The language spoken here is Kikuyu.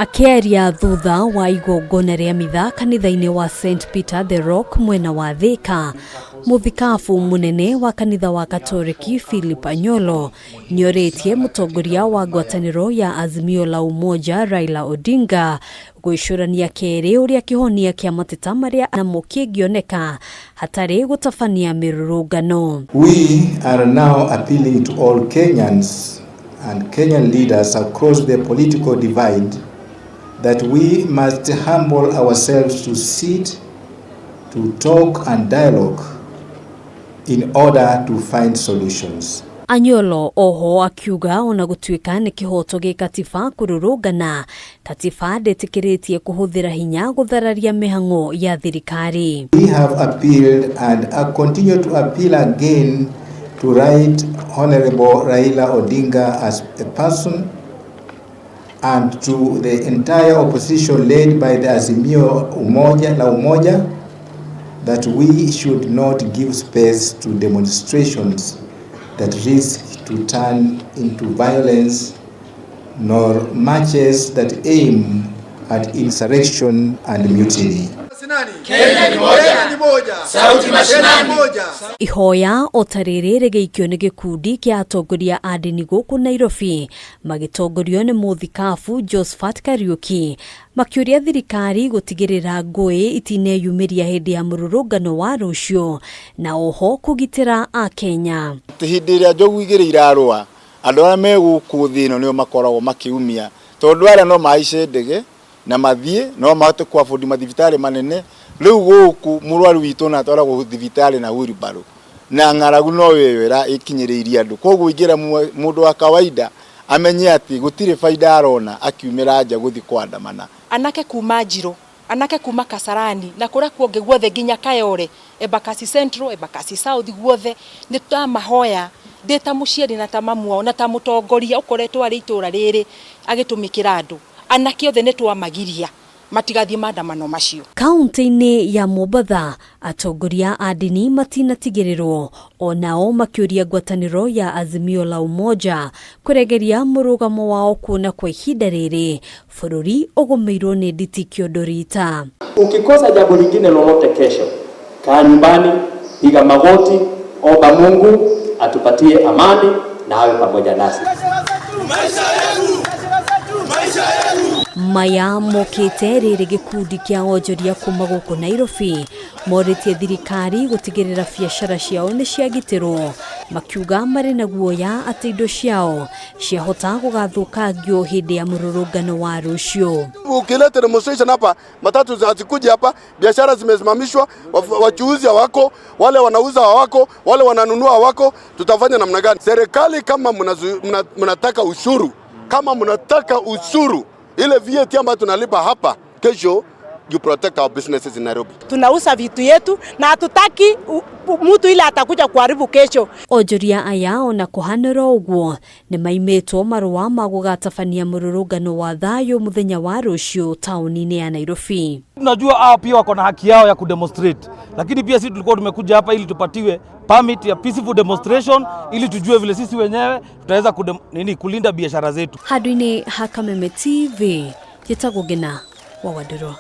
Akĩaria thutha wa igongona rĩa mitha kanitha-inĩ wa St Peter the Rock mwena wa Thika, mũthikabu mũnene wa kanitha wa Katoliki Philip Anyolo nĩorĩtie mũtongoria wa ngwatanĩro ya Azimio la Umoja Raila Odinga gwĩcũrania kerĩ ũrĩa kĩhonia kĩa mateta marĩa namo kĩngĩoneka hatarĩ gũtabania mĩrũrũngano. We are now appealing to all Kenyans and Kenyan leaders across the political divide that we must humble ourselves to sit, to talk and dialogue in order to find solutions. Anyolo oho akiuga ona gũtuĩka nĩ kĩhoto gĩ katiba kũrũrũngana, katiba ndĩtĩkĩrĩtie kũhũthĩra hinya gũthararia mĩhang'o ya thirikari. We have appealed and continue to appeal again to Right Honorable Raila Odinga as a person and to the entire opposition led by the Azimio Umoja la Umoja that we should not give space to demonstrations that risk to turn into violence nor marches that aim at insurrection and mutiny. Kenya ni moja. Sauti mashinani. Ihoya o ta rĩrĩ rĩgĩikio nĩ gĩkundi kĩa atongoria a ndini gũkũ Nairobi magĩtongorio nĩ mũthikabu Josephat Kariuki makĩũria thirikari gũtigĩrĩra ngũĩ itineyumĩria hĩndĩ ya mũrũrũngano wa rũciũ na oho kũgitĩra Akenya. Hĩndĩ ĩrĩa njogu igĩrĩ irarũa, andũ arĩa me gũkũ thĩ ĩno nĩo makoragwo makĩumia, tondũ arĩa no mahaice ndege na mathiĩ no mahote ku afford mathibitarĩ manene. Rĩu gũkũ mũrwaru witũ na atwaragwo thibitarĩ na wheelbarrow na ng'aragu no ĩyo ĩkinyĩrĩirie andũ. Koguo ingĩra mũndũ wa kawaida amenye atĩ gũtirĩ baida arona akiumĩra nja gũthiĩ kũandamana. Anake kuma Njirũ, anake kuma Kasarani na kũrĩa kũngĩ guothe nginya Kayole, Embakasi Central, Embakasi South guothe nĩ tamahoya ndĩ ta mũciari na ta mamu wao na ta mũtongoria ũkoretwo arĩ itũra rĩrĩ agĩtũmĩkĩra andũ. Anake othe nĩ twamagiria matigathiĩ maandamano macio. Kaunti-inĩ ya Mombatha atongoria a ndini matinatigĩrĩrwo onao makĩũria ngwatanĩro ya Azimio la Umoja kũregeria mũrũgamo wao kuona kwa ihinda rĩrĩ bũrũri ũgũmĩirwo nĩ nditi kĩondo rita. Ukikosa jambo lingine lolote kesho, kaa nyumbani, piga magoti, omba Mungu atupatie amani na awe pamoja nasi. Maya mokĩte rĩrĩ gĩkundi kĩa onjoria kuma gũkũ Nairobi morĩtie thirikari gũtigĩrĩra biacara ciao nĩ ciagitĩrwo, makiuga marĩ na guoya atĩ indo ciao ciahota gũgathũkangio hĩndĩ ya mũrũrũngano wa rũciũ. Ukileta demonstration hapa, matatu hazikuji hapa, biashara zimesimamishwa, wachuuzi hawako, wale wanauza hawako, wale wananunua hawako, tutafanya namna gani? Serikali kama mnataka ushuru, kama mnataka ushuru ile VAT ambayo tunalipa hapa, kesho you protect our businesses in Nairobi. Tunauza vitu yetu na hatutaki mtu ile atakuja kuharibu kesho. Onjoria aya ona kũhanĩra ũguo nĩ maimĩtwo marũa ma gũgatabania mũrũrũngano wa thayũ mũthenya wa rũciũ taũni-inĩ ya Nairobi. Tunajua hao pia wako na haki yao ya kudemonstrate, lakini pia sisi tulikuwa tumekuja hapa ili tupatiwe permit ya peaceful demonstration ili tujue vile sisi wenyewe tutaweza kulinda biashara zetu. Handũ-inĩ ha Kameme TV, njĩtagwo Ngina wa Wandirũ.